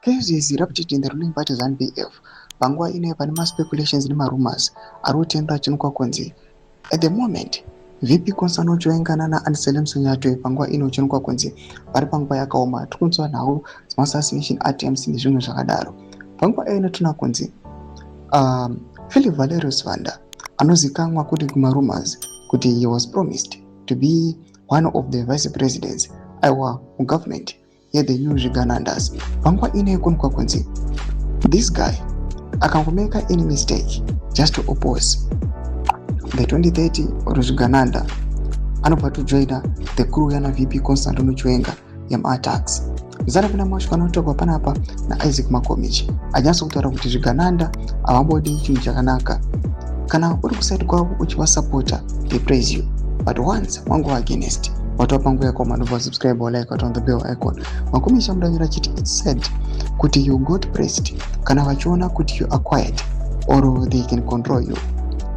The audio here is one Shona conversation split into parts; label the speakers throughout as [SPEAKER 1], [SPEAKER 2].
[SPEAKER 1] Chaos is erupted in the ruling party ZANU PF. Panguva ino pane maspeculations nemarumors ari kutenderera achiwanikwa kunzi at the moment VP Constantino Chiwenga nana Anselem Sanyatwe panguva ino uchionekwa kunzi vari panguva yakaoma. Tiri kunzwa nhau dzemaassassination attempts nezvimwe zvakadaro. Panguva ino tinoona kunzi Philip Valerius Vanda anozikanwa kuti kumarumors kuti he was promised to be one of the vice presidents, aiwa, mugovernment yethe new zviganandas. Panguva ino yekuonekwa kunzi this guy akangomeka any mistake just to oppose the 2030 or zvigananda, anobva tojoina the crew yana VP Constantino Chiwenga yemaattacks. Zana kuna mashoko anotaurwa panapa naIsaac Makomichi achinyatsa kutaura kuti zvigananda havambodi chinhu chakanaka. Kana uri kuside kwavo uchivasapota, they praise you, but once wangova against, watova panguva yakaoma. Ndobva subscribe, like, on the bell icon. Makomichi amudanyira achiti it's sad kuti you got praised kana vachiona kuti you are quiet or they can control you.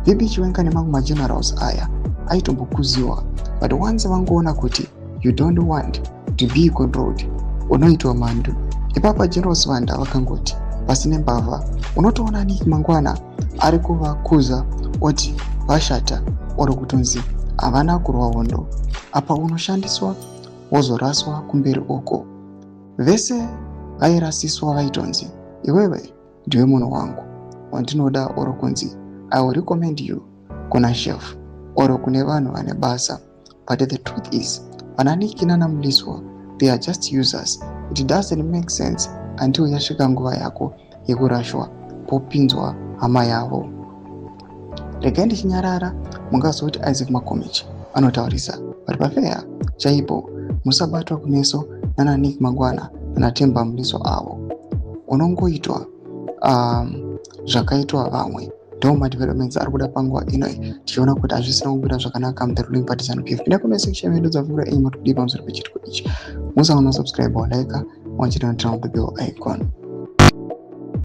[SPEAKER 1] VP Chiwenga nemamwe magenerals aya aitombokuziwa, but once vangoona kuti you don't want to be controlled, unoitwa mandu ipapa. General Vanda vakangoti pasine mbavha, unotoona Nick mangwana ari kuvakuza oti vashata or kutonzi havana kurwa hondo. Apa unoshandiswa wozoraswa kumberi uko. Vese vairasiswa vaitonzi iwewe ndiwe munhu wangu wandinoda or kunzi I will recommend you kuna chef or kune vanhu vane basa. But the truth is, vana Nick nanaMliswa, they are just users. It doesn't make sense until yasvika nguva yako yekurashwa, popinzwa hama yavo. Regai ndichinyarara, mungazoti Isaac Makomichi anotaurisa, but pafeya chaipo, musabatwa kumeso nana Nick mangwana nanaTemba Mliswa avo. Unongoitwa zvakaitwa vamwe. Ndo madevelopments ari kuda panguva ino, tichiona kuti hazvisina kumira zvakanaka muthe ruling party ZANU PF. Pinda comment section yedu, dzavhura enyu, matokudii pamusoro pechitiko ichi? Musaona subscribe, walike, wachita turn on the bell icon.